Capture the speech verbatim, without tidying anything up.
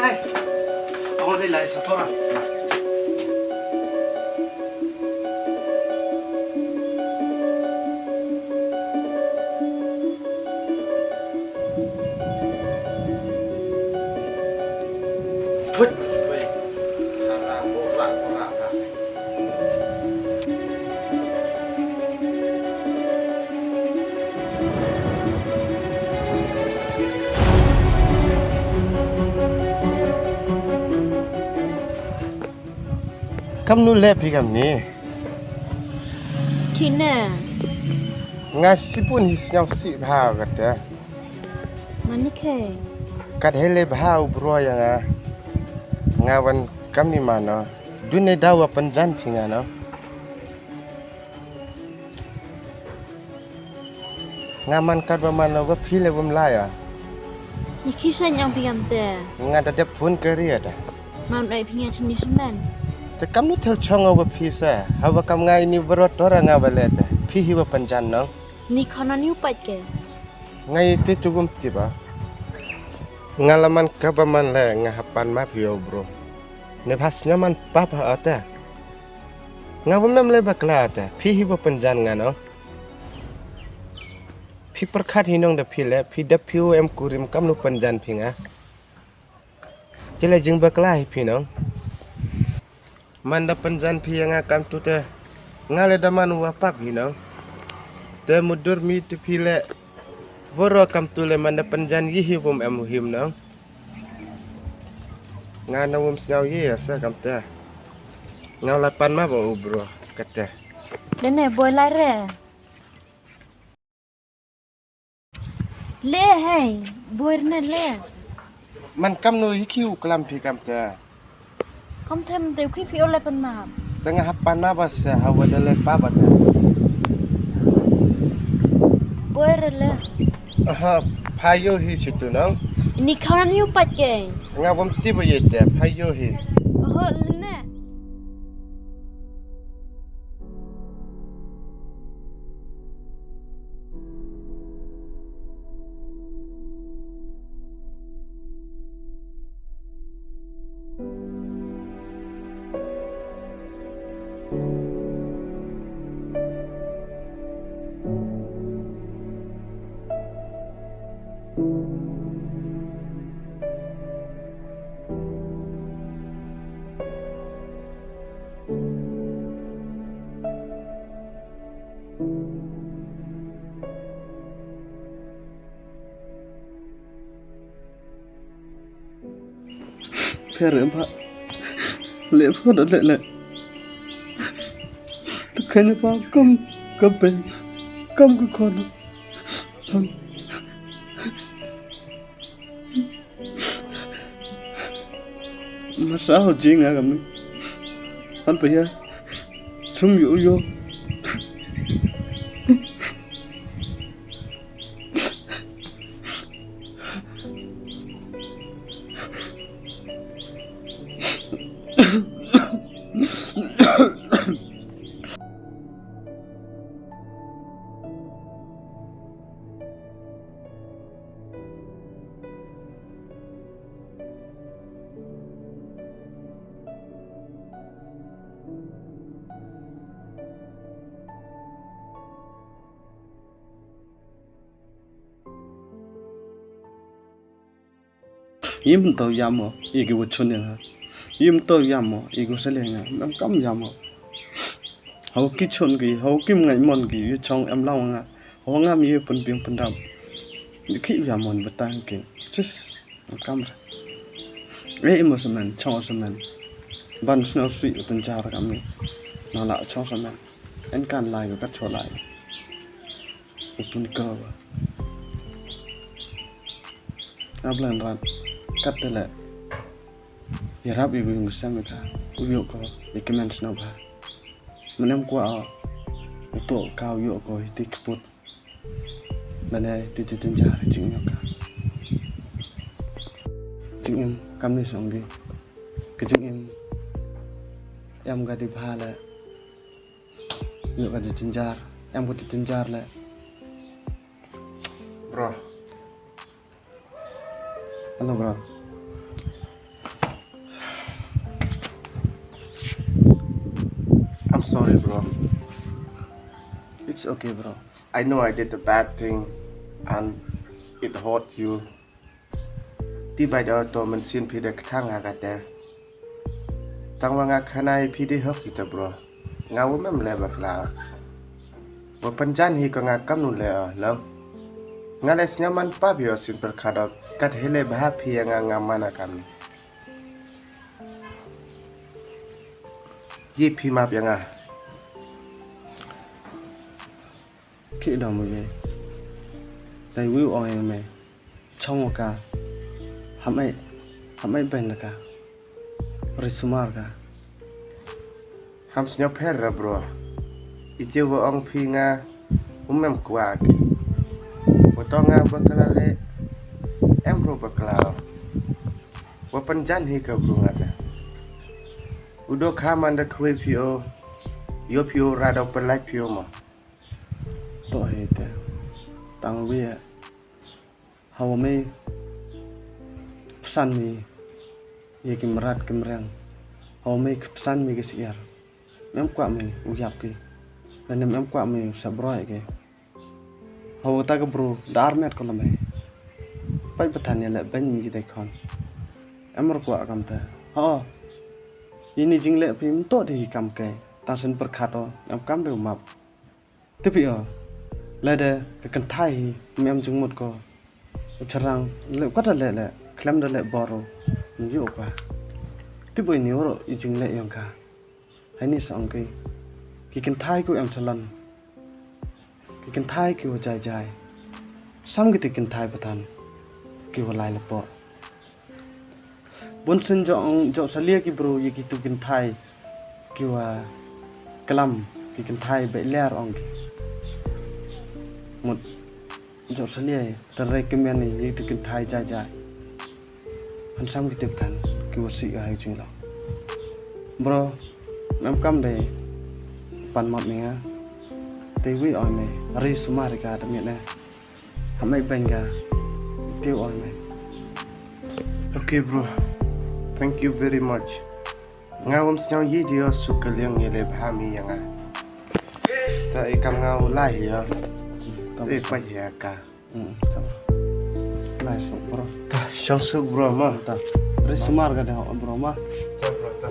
Hey, ako ni lai sa tora. Put. Wei. Hara, hora, hora, ha. Kamnu leh phi kamni? Khine. Nga shibun hi sngewsih bha kata. Mani khe. Kat hele bha u bro ïa nga. Nga wan kamni mano. Dune dawa pynjan phi nga no. Nga man kat ba man ba phi le bum la ïa. Ni khi sa nyang phi ngam te. Nga da dep phone ka ri ata. Mam ai phi nga chini semen. Te kam nu thel chong ba phi sa. Ha ba kam nga ini bro tora nga ba le te. Phi hi ba panjan no. Ni khana ni upat ke. Nga iti tu gum ti ba. Nga la man ka ba man le nga hapan ma phi yo bro. Ne bhas nyaman pa pa ata. Nga wym em leh bakla te, phi hi wa pynjan nga no. Phi pyrkhat hi nong da phi leh, phi dep phi u em kurim kamnu pynjan phi nga. Te leh jingbakla hi phi nong. Man da pynjan phi ïa nga kamtu te, nga leh da man wa pap hi nong. Te mudur mi te phi leh, woro kamtu leh man da pynjan yi hi wym em u him nong. Nga na wym sngaw yi ïa sa kamte. Nga la pan ma ba u bro kate. Lene boy la re. Le hei, boy ne le. Man kamnu hi ki u klam phi kamte. Kamte mte u ki phi o le pan ma. Te nga hap pan ma ba sa ha wa de le pa ba te. Boy re le. Aha, pha yo hi situ nong. Ni khawan yu pat ke. Nga wam ti ba ye te, pha yo hi. Oho, lene. Pher em pha. Le pha da le le. Tu kanya pa kam ka ben. Kam ka kon. Masa ho jing agam ni. Han pa ya. Sum yo yo. Yim to yamo, igi wuchun ya. Yim to yamo, igu sele nga, nam kam yamo. Hau ki chun ki, hau kim ngai mon ki, yu chong em lang nga. Hau ngam yu pun ping pun dam. Ki yamon betang ki. Chis, nam kam ra. Eh, imo semen, chong semen. Ban snow sweet utan jar kami. Nala chong semen. En kan lai ka chong lai. Utun kro ba. Ablan rat. Kat tele. Yarap yu yung sem ka. Uyo ko. Ikemen snow ba. Menem kwa. Uto ka uyo ko hiti keput. Lane ti ti tinjar jing yoka. Jing im kamni songgi. Ke jing im. Yam gadi bhala. Yoka ti tinjar. Yam ko ti tinjar le. Bro. Hello bro. Sorry, bro. It's okay, bro. I know I did a bad thing and it hurt you. Te bad o to mynsiem phi da kthang ha kata. Tang wa nga khana ïa phi dei hok kita, bro. Nga wa mem leh bakla. Wa pynjan hi ko nga kamnu leh o, long. Nga leh sngewman pap ïa o sien pyrkhat o, kat hi leh bha phi ïa nga, nga mana kamni. Ïa phi map ïa nga. Ki dom ye. Tai wi ong ïa me. Chong ka. Ham ai, ham ai ben ka. Ri sumar ka. Ham sñiaw pher ra, bro. Ite wa ong phi nga um em kwah ki. Wa to nga bakla le em ro bakla. Wa pynjan hi ka, bro, nga te. U do kha man da khwai phi o. Yo phi o ra da pynlait phi o mo. To hi te. Tang wi. Hawa me psan mi ye ki mrad ki mreng. Hawa me psan mi ki siar. Mem kwah mi u yap ki. Lane mem kwah mi u sabroi ki. Hawa ta ka bru da ar met ko lame. Pai pathan ye le ben mi ki dei khon. Em ro kwah kam te. Ho. Ini jingle phi mto di kam ke. Tang sen pyrkhat o. Em kam de u map. Tip ïa o. Lada ka kynthai hi mem jingmut ko. U charang le u kata le le khlem da le bor u. Nyu ka. Tip ïa ni ro i jingle yong ka. Hai ni sa ong ki. Ki kynthai ku em salon. Ki kynthai ki wa jai jai. Sam ki ti kynthai pathan. Ki wa lai lepo. Bun sien jong jong salia ki bru ïa ki tu kynthai ki wa klam ki kynthai be ler ong ki. Mut jong salia tan re kmen ni ïa ki tu kynthai jai jai. Han sam ki tip tan ki wa si ka hai jing lo. Bro, mem kam de pan map ni nga. Te wi oi me ri sumar ka da mi ne. Hamai bang ka. Tiu on me. Okay, bro. Thank you very much. Nga wam sñiaw yi dio su ka liang ngi le bha mi ya nga. Ta i kam nga u lai ya. Ta i pa ya ka. Hmm, ta. Lai su, bro. Ta shong su, bro, ma. Ta. Ri sumar ka de, bro, ma. Ta, bro, ta.